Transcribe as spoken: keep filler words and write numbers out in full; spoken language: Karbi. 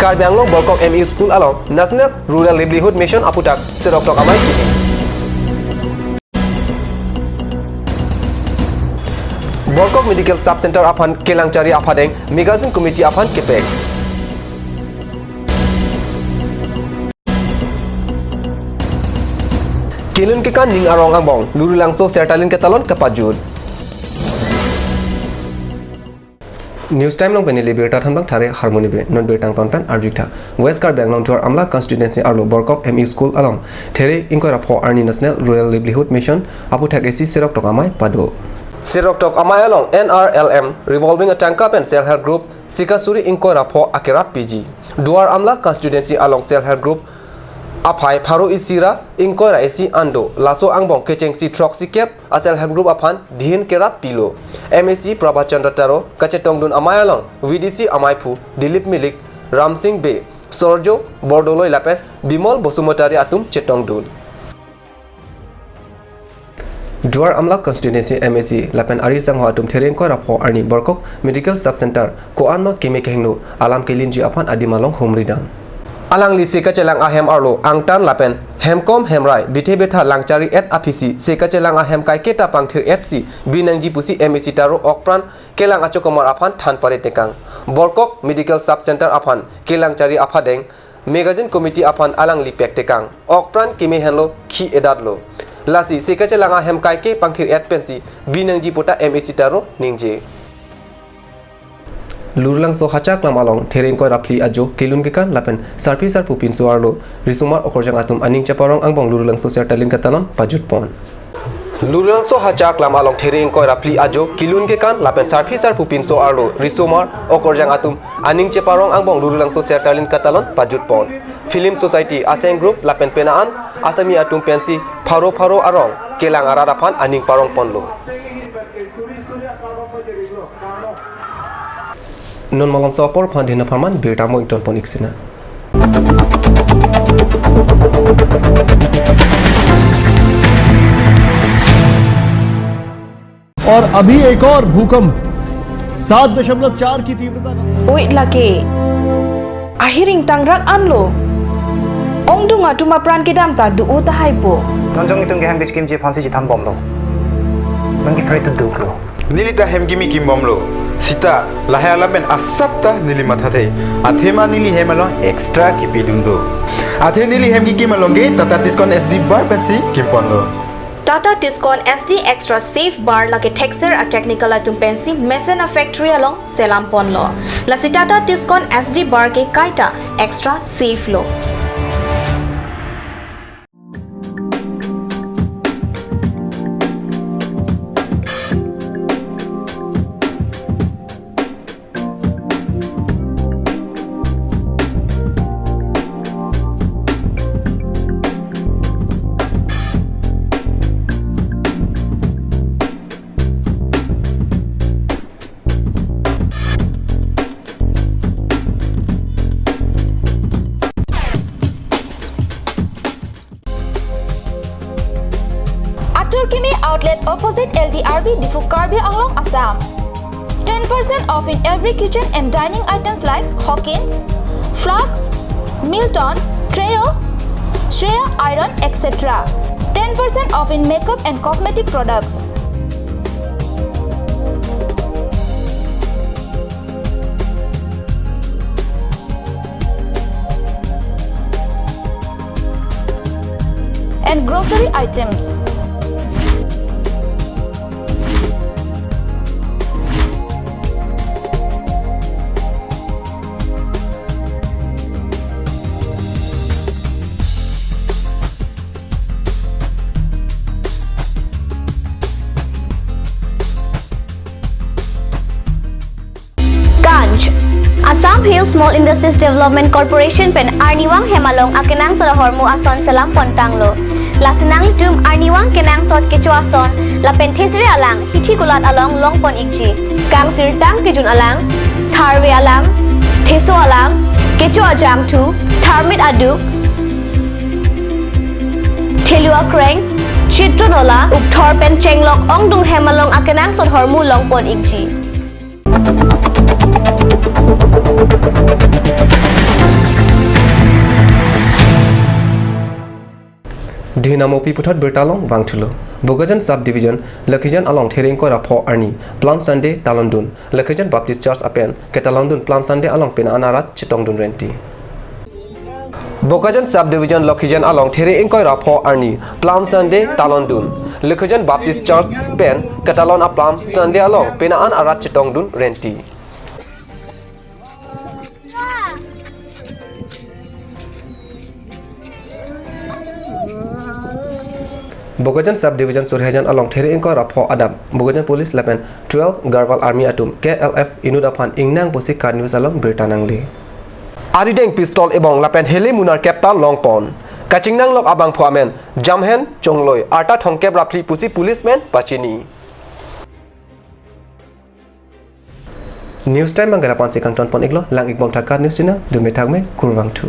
Karbi Anglong Borkok M E School along National Rural Livelihood Mission aphuthak seroktok amei kipi. Borkok Medical Sub Center aphan kelang chari aphadeng Magazine Committee aphan kepek. Kelun kekan ning arong angbong Lurulangso Sertalin ketalon kapajut. News Time along pen neli birta thanbang Thare Harmoni Bey, non birta angton pen arjuktha. West Karbi Anglong Duar Amla Constituency arlo Borkok M E School along There ingkoi ra pho arni National Rural Livelihood Mission aphuthak isi seroktok amei pado. Seroktok amei along N R L M revolving atangka pen Self Help Group sika suri ingkoi ra pho akerap piji. Duar Amla Constituency along Self Help Group aphai pharo isi ra ingkoi ra isi an do, laso angbong kechengsi throksi kep a Self Help Group aphan dihin kerap pilo. M A C Prabhat Chandra Taro kachetongdun amei along V D C ameiphu Dilip Milik, Ramsing Bey, Sorjo Bordoloi lapen Bimol Basumatary atum chetongdun. Duar Amla Constituency M A C lapen ari sangho atum There ingkoi ra pho arni Borkok Medical Sub Center ko-an ma keme kehingno alam kelinji aphan adim along humri dam. Alangli se kachelang ahem arlo angtan lapen hemkom hemrai bithe betha langchari et aphisi se kachelang ahem kaiketa pangthir etsi bi nangji pusi M A C Taro okpran kelang achokomar aphan than pare tekang. Borkok Medical Sub Center aphan kelang chari aphadeng Magazine Committee aphan alangli pek tekang. Okpran keme henlo khi edatlo. Lasi se kachelang ahem kaike pangthir et pensi bi nangji puta M A C Taro ningje. Lurulangso Hachaklam along There ingkoi ra phli ajo kelun kekan lapen sarpi sarpo pinso arlo risomar okorjang atum aning cheparong angbong Lurulangso Sertalin ketalon pajutpon. Lurulangso Hachaklam along There ingkoi ra phli ajo kelun kekan lapen sarpi sarpo pinso arlo risomar okorjang atum aning cheparong angbong Lurulangso Sertalin ketalon pajutpon. Film Society, Aseng Group lapen penang an asami atum pensi pharo pharo arong kelang arat aphan aning parongponlo. Non malomso apor aphan dina pharman birta mo ingtonpon iksina. और अभी एक और भूकंप सात दशमलव चार की तीव्रता का। Oi lake. Ahiring tangrak anlo. Ongdung atum apran kedam ta do-o tahai po. Non jong itum ke hem kechikimji aphansi chethambomlo. Non ke pray to do lo. Neli ta hem kimi kimbomlo. Sita, lahai alam pen asap ta neli mathathe. Athema neli hem along extra kipidun do. Athe neli hem kikim along ke Tata Tiscon S D bar pensi kimponlo. Tata Tiscon S D Extra Safe Bar lake thekser a technical atum pensi mesen a factory along selamponlo. Lasi Tata Tiscon S D bar ke kaita extra safe lo. Atur Kimi Outlet, opposite L D R B, Diphu, Karbi Anglong, Assam. Ten percent off in every kitchen and dining items like Hawkins, flasks, Milton, Treo, Shreya iron, et cetera. Ten percent off in makeup and cosmetic products. And grocery items. Ganj. Assam Hill Small Industries Development Corporation pen arnivang hem along akenangsot ahormu ason selam pontanglo. Lasi nanglitum arnivang kenangsot kecho ason lapen thesere alang hithi kulat along longpon ikji. Kangsirtang kejun alang, tharve alang, theso alang, kecho ajangthu, tharmit aduk, thelu akreng, chitro nola, ukthor pen chenglok ongdung hem along akenangsot hormu longpon ikji. Dihinamopi puthot birta along vangthulo. Bokajan Sub Division, Lokhijan along There ingkoi ra pho arni Palm Sunday talondun. Lokhijan Baptist Church apen ketalondun Palm Sunday along pena an arat chetongdun renti. Bokajan Sub Division Lokhijan along There ingkoi ra pho arni Palm Sunday talondun. Lokhijan Baptist Church pen ketalon a Palm Sunday along pena an arat chetongdun renti. Bokajan Sub Division Surhaijan along There ingkoi ra pho adap Bokajan Police lapen twelve Garhwal Army atum K L F inut aphan ingnang pusi KAT News along birta nangle. Arideng pistol ebong lapen heli munar kep ta longpon. Kachingnanglok abangphu amen Jamhen Chongloi, arta thomkep ra phli pusi police pen pachini. News time abang ke la-an si kangtonpon iklo, lang-ikbom tha KAT News channel, dunme thakme, kurvangthu.